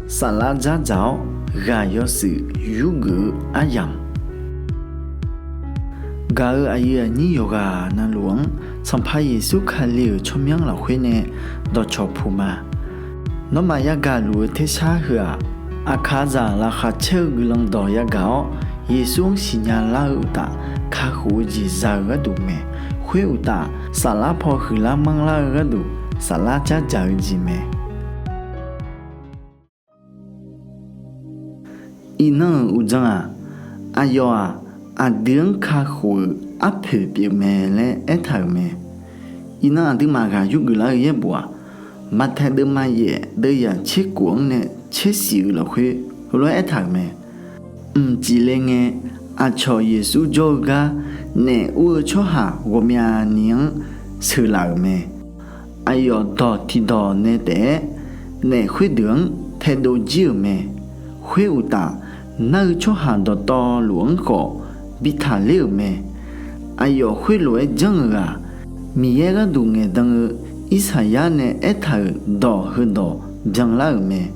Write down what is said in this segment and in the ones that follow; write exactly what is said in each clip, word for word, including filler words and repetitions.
Saflar dzardzaq-awr ghaq yawshuif yurgeuf-eu aryamq, gaq-euq aqyuif aqnyir yawqghaq navluf-anr Sanqpaq Yeqsur Kali-euq tsawrmyanr lafkhoer nae dawqcawq puq ma. Nawmaf yagaq luf-eu tersar heu-aq, aqkaqzaq laqkhaq caer-eu guiqlanq dawq yagaq-awr, Yeqsur-anr siqnya lar-eu uqtaf, kakhof-eu jeq za-eu gharduq mae. Khoer uqtaf, saflar paw huiqlar manrlar-eu gharduq, saflar dzardzaq-eu jeq mae. Iqnan-euq uqdzan-aq, aqyawf-aq, aqdui-anr kakhof-euq arpoeq pyeuf mae laer aertaq-euq mae. Iqnan aqduimaf ghaq yurgeuf lar-eu yaerbof-aq, Maqtaeq deuvma yaef deuvyaq tserkof-anr nae tsershif-eu lafkhoer heulof-aer aertaq-euq mae. Mqcif le ngae, aqcawq Yeqsur jawr-eu gar naef ur-eu tsawrhaq ghawqmyani-anr sheuqlaf-euq mae. Aqyawf dawq tiqdawq nae taef-aer naef khoerdeuq-anr taedov jir-euq mae. Khoer uqtaf, nar-eu tsawrhaq dawqtawvluf-anr khawf bi taqler-euq mae. Aqyawf khoerlof-aer janr-euq-aq, Miqyaer gharduq ngaeqdan-eu Irsaqyar nae aertaq-euq dawq heudawq byanlar-euq mae.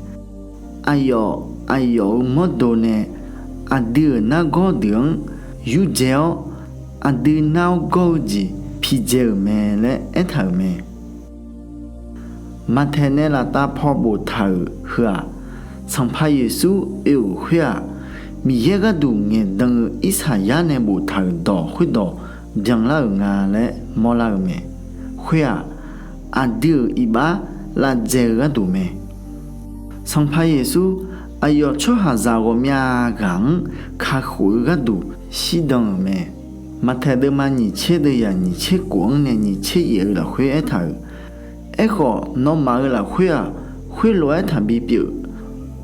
Aqyawf, aqyawf-euq mawrdo nae aqdui-euq nargawr deuq-anr yurdzae-awr, aqdui nar-awr gawr-eu jeq pidzae-euq mae laer aertaq-euq mae. Maqtaeq nae laftav paw boftaq-euq heu-aq, Sanqpaq Yeqsur oe-euq khoer-aq, Miqyaer gharduq ngaeqdan-eu Irsaqyar nae boftaq-euq dawq khoerdawq byanlar-euq nga laer mawrlar-eu mae. Khoer-aq, aqdui-euq iqbax lavdzae-eu gharduq mae. Sanqpaq Yeqsur aqyawf tsawrhaqzaq ghawqmya ghaq-anr kakhof-eu gharduq shirdan-euq mae. Maqtaeq deuvma nyiq tser deuvyaq nyiq tser kof-anr nae nyiq tser yaef-eu lafkhoer aertaq-euq, Aerkhawf, nawmaf-euq lafkhoer-aq, khoerlof-aer taqbi pyeuf.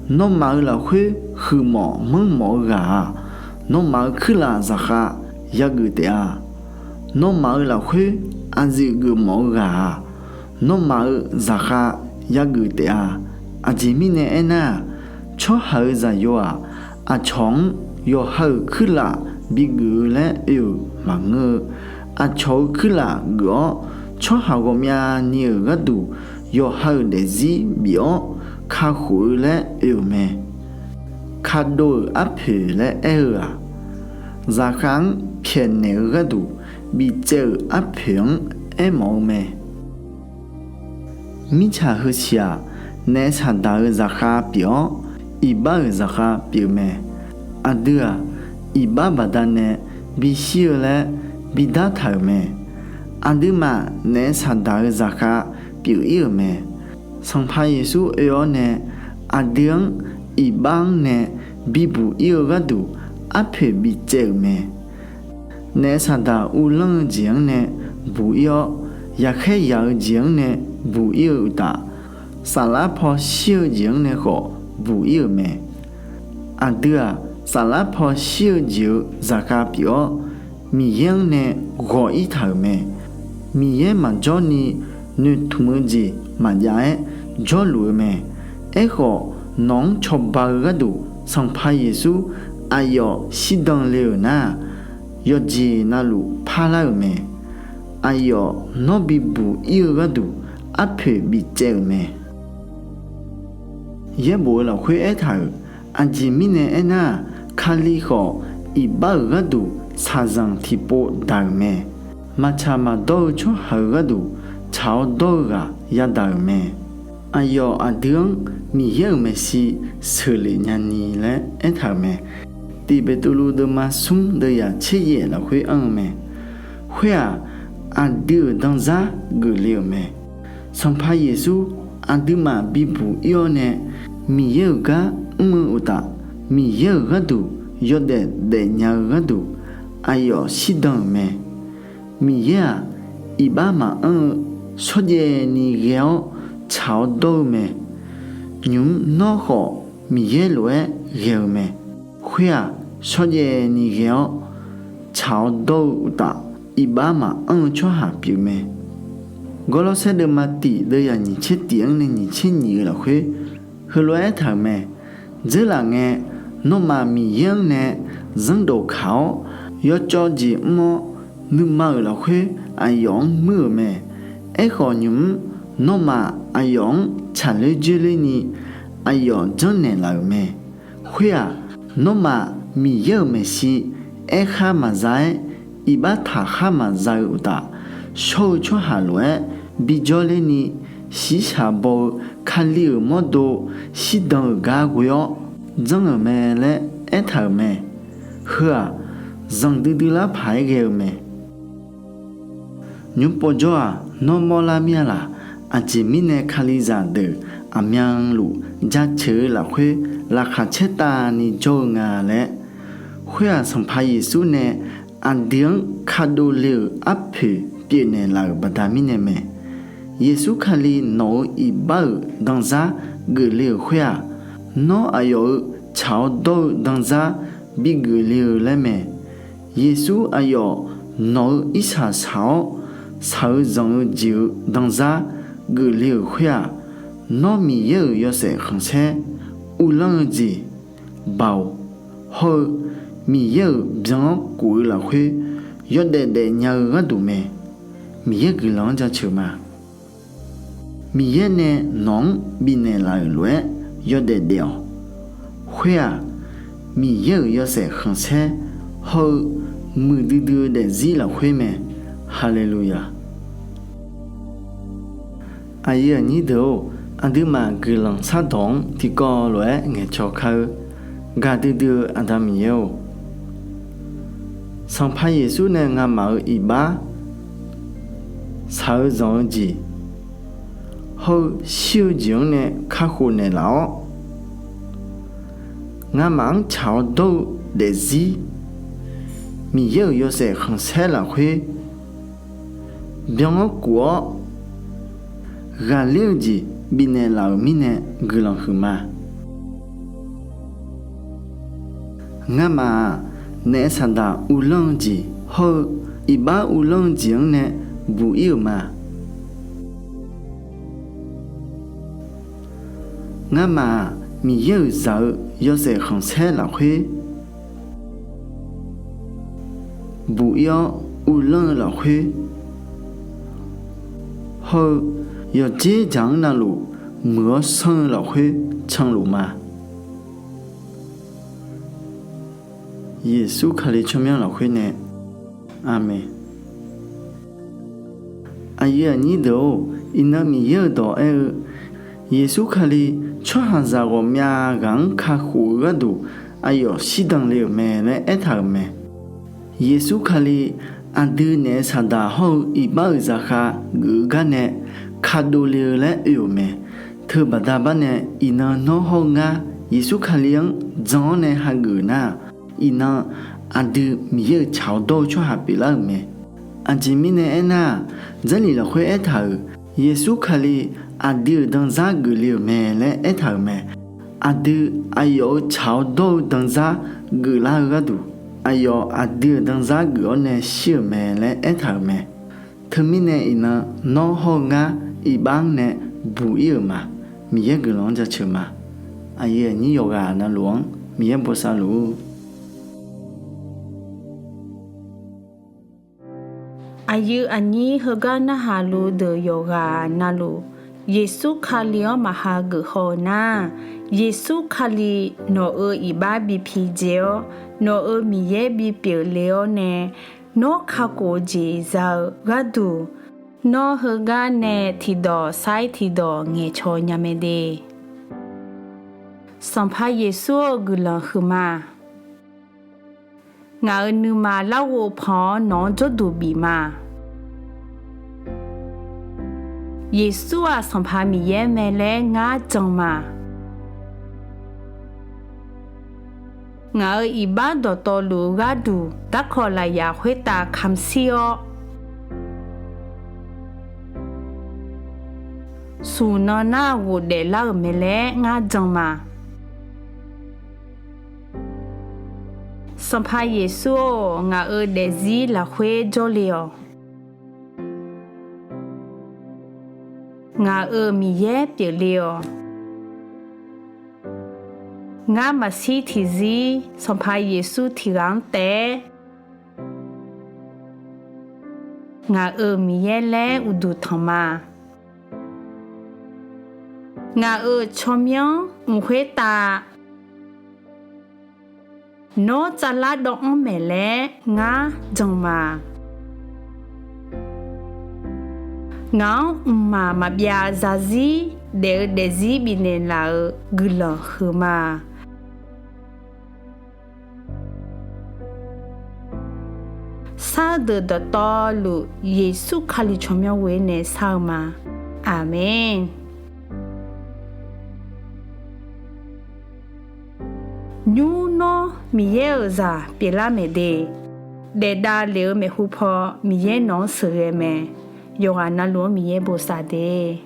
Nawmaf-euq lafkhoer huiqmawf manrmawf-eu ghaq-aq, nawmaf-euq kuirlaf zaqkhav yageuf taef-a. Nawmaf-euq lafkhoer aqyuif geufmawf-eu ghaq-aq, nawmaf-euq zaqkhav yageuf taef-a. Aqjeq mirnae aernar-aq, Tsawrhaq-euq Zaqyo-aq, aqcawq-anr yawqha-euq kuirlaf bigeuf-eu laer oe-euq maqngeur-eu. Aqcawq-euq kuirlaf geuf-awr, tsawrhaq ghawqmyani-euq gharduq yawqha-euq daefzir bif-awr kakhof-eu laer oe-euq mae. Kadov-euq arpoeq laer aer-eu-aq, zaqkhav-anr pyaeqnaeq-eu gharduq bicaev-euq arpoeq-anr aermawf-eu mae. Mirtsaq heusiq-aq, naef saqdaq-euq zaqkhav pyeuf-awr, iqbax-euq zaqkhav pyeuf mae. Aqdui-aq, iqbax baqdanae bishir-eu laer bidar taq-euq mae. Aqduimaf naef saqdaq-euq zaqkhav pyeuf-ir-euq mae. Sanqpaq Yeqsur oe-awr nae aqdui-anr iqbax-anr nae bibuq-ir-eu gharduq arpoeq bicaev-euq mae. Naef saqdaq uvlanr-eu jeq-anr nae buq-ir-awr, yaqkhaer yaq-eu jeq-anr nae buq-ir-eu uqtaf, saflar paw shir-eu jeq-anr nae khawf buq-ir-euq mae. Aqdui-aq, saflar paw shir-eu jeq-eu zaqkhav pyeuf-awr, Miqyaer-anr nae ghawq-ir taq-euq mae. Miqyaer maqjawr ni noeqtmq-eu jeq maqjav-aer jawrluf-eu mae. Aerkhawf, nawq-anr cawba-eu gharduq Sanqpaq Yeqsur aqyawf shirdan le-euq nar-aq, yawqjeq navluf parlar-euq mae. Aqyawf nawr bibuq-ir-eu gharduq arpoeq bicaev-euq mae. Yaerbof-eu lafkhoer aertaq-euq, aqjeq mirnae aernar-aq, Kali khawf iqbax-euq gharduq shaqzanq tiqpov daq-euq mae. Maqtsaq maqdawr-eu tsawrhaq-euq gharduq tsaq-awr dawr-eu ghaq yadaq-euq mae. Aqyawf aqdui-anr Miqyaer-euq maeqshi sheuqlef nyani laer aertaq-euq mae. Tiq Beqtuvluv deuvma smr deuvyaq tser yaef lafkhoer anr-eu mae. Khoer-aq, aqdui-euq danzar geufle-euq mae. Sanqpaq Yeqsur aqduimaf bibuq-ir-awr nae Miqyaer-euq gar mr-eu uqtaf, Miqyaer-euq gharduq yawdaef daefnya-eu gharduq aqyawf shirdan-euq mae. Miqyaer-aq, iqbax maqanr-eu shawrjaev ni ghae-awr tsaq-awr dawr-eu mae. Nymq-mr nawr khawf Miqyaer lof-aer ghae-eu mae. Khoer-aq, shawrjaev ni ghae-awr tsaq-awr dawr-eu uqtaf, iqbax maqanr-eu tsawrhaq pyeuf mae. Gawrlawrsaer deuvma tiq deuvyaq nyiq tser tiq-anr nae nyiq tser nyiq-eu lafkhoer heulof-aer aertaq-euq mae. Dzeurlaf ngae, nawmaf Miqyaer-anr nae zanrdawq kaq-awr, yawcawv jeq mr-awr, nuima-euq lafkhoer aqyawf-anr muir-euq mae. Aerkhawf, nymq-mr nawmaf aqyawf-anr tsaqler dzoerler ni, aqyawf janrnaeq laf-euq mae. Khoer-aq, nawmaf Miqyaer-euq maeqshi aerkhar maqza-aer, iqbax taqkhar maqza-eu uqtaf, shawr-eu tsawrhaq lof-aer bijawr lerni, shiqshaq baw-eu Kali-euq mawrdo shirdan-euq gar ghoe-awr janr-euq mae laer aertaq-euq mae. Heu-aq, zanqdui dui lar paq-aer ghae-eu mae. Nymr povjawr-aq, nawr mawrlar mir-a laq? Aqjeq mirnae Kalizaq deuq aqmyanluf jaceuq-eu lafkhoer laqkhaq caertavni jawr-eu nga laer. Khoer-aq, Sanqpaq Yeqsur nae aqdui-anr kadov le-euq arpoeq pyeufnaeq laf-euq baqda mirnae mae. Yeqsur Kali nawq-eu iqbax-euq danzar geufle-euq khoer-aq, nawr aqyawf-euq tsaq-awr dawr-eu danzar bigeuf le-eu laer mae. Yeqsur aqyawf nawq-eu irshaq shaq-awr, shaq-eu zanq-eu jeq-eu danzar geufle-euq khoer-aq, nawr Miqyaer-euq yawshaef khanqsaer uvlanr-eu jeq, Baoq, hawr-eu Miqyaer-euq byan-awr kuf-eu lafkhoer yawdaef daefnya-eu gharduq mae. Miqyaer guiqlanq-anr jaceuq ma. Miqyaer nae nawq-anr bifnaeq laf-euq lof-aer yawdaef daef-awq. Khoer-aq, Miqyaer-euq yawshaef khanqsaer hawr-eu muiqdui dui-eu daefzir lafkhoer mae. Haleluya! Aqyuif aqnyir deuq-or, aqduimaf guiqlanq shardawq-anr tiqkawv lof-aer ngaeqcawq kar-eu, gaqdui dui-eu Aqda Miqyaer-or, Sanqpaq Yeqsur nae ngamaf-euq iqbax shaq-eu zanq-eu jeq hawr-eu shir-eu jeq-anr nae kakhof naeqlaf-awr, ngamaf-anr tsaq-awr dawr-eu daefzir, Miqyaer-euq yawshaef khanqsaer lafkhoer byan-awr kuf-awr ghaqler-eu jeq bifnaeq laf-euq mirnae guiqlanq huiqma. Ngamaf-aq, naef saqdaq uvlanr-eu jeq hawr-eu iqbax uvlanr-eu jeq-anr nae buq-ir-euq ma. Ngamaf-aq, Miqyaer-euq zaq-eu yawshaef khanqsaer lafkhoer buq-ir-awr uvlanr-eu lafkhoer hawr-eu yawqdzer dzaq-anr navluf muiq-awr sanr-eu lafkhoer canluf ma. Yeqsur Kali tsawrmyanr lafkhoer nae, Aqmeq. Aqyuif aqnyir deuq-or, iqnan Miqyaer-euq dawq aer-eu, Yeqsur Kali tsawrhaqzaq ghawqmya ghaq-anr kakhof-eu gharduq aqyawf shirdan le-euq mae laer aertaq-euq mae. Yeqsur Kali aqdui naef saqdaq hawr-eu iqbax-euq zaqkhav geuf-eu gar nae kadov le-eu laer oe-euq mae. Teubaqda barnae iqnan nawr hawr-eu ngar Yeqsur Kali-anr jan-awr nae hageuf nar-aq, iqnan aqdui Miqyaer-euq tsaq-awr dawr-eu tsawrhaq pyeuflar-euq mae. Aqjeq mirnae aernar-aq, Jarlif lafkhoer aertaq-euq, Yeqsur Kali aqdui-euq danzar geufle-euq mae laer aertaq-euq mae. Aqdui aqyawf-euq tsaq-awr dawr-eu danzar geuflar-eu gharduq, aqyawf aqdui-euq danzar geuf-awr nae shir-euq mae laer aertaq-euq mae. Teumirnae iqnan nawr hawr-eu ngar iqbax-anr nae buq-ir-euq ma. Miqyaer guiqlanq-anr jaceuq ma. Aqyuif aqnyir yawqghaq navluf-anr Miqyaer bosav luf-ur. Aqyuif aqnyir heugar narhaq luf deuq yawqghaq navluf, Yeqsur Kali-anr maqha geuf haw-eu nar, Yeqsur Kali nawq-euq iqbax bi pidzae-awr, nawq-euq Miqyaer bipyeuf le-awr nae, nawr kakhof-eu jeq za-eu gharduq, nawr heugar nae tiqdawq sair tiqdawq ngaeqcawq nya mae de. Sanqpaq Yeqsur-eu guiqlanq huiqma. Ngaq-euq nuima larghov pan-awr nawq-anr jawrduq bif ma. Yeqsur-aq Sanqpaq Miqyaer mae laer ngar jan ma. Ngaq-euq iqbax dawqtawvluf-eu gharduq darkawq lafyaq khoertav kamq shir-awr, smq nan nar ghofdaef lar-euq mae laer ngar jan ma. Sanqpaq Yeqsur-or, ngaq-euq daefzir lafkhoer jawrle-awq. Ngaq-euq Miqyaer pyeufle-awq. Ngar maqshir tiqzir Sanqpaq Yeqsur tiq ghaq-anr taef-aer, ngaq-euq Miqyaer laer uqduq tanq ma. Ngaq-euq tsawrmyanr mq khoertav Nawr tsavlar dawv-anr maeq laer ngar jan ma. Ngaq-anr mqmaq maqbyav zarzir daef-eu daefzir bifnaeq laf-euq guiqlanq huiqma. Sar-eu deuq dawqtawvluf Yeqsur Kali tsawrmyanr ghoer nae sar-eu ma. Aqmeq. Nymr nawr Miqyaer-euq zaq pyeuflar maeq de. Daefdav lef-eu maeqhu paw Miqyaer nawq-anr sheuqghae mae. Yawqghaq navluf-anr Miqyaer bosav de.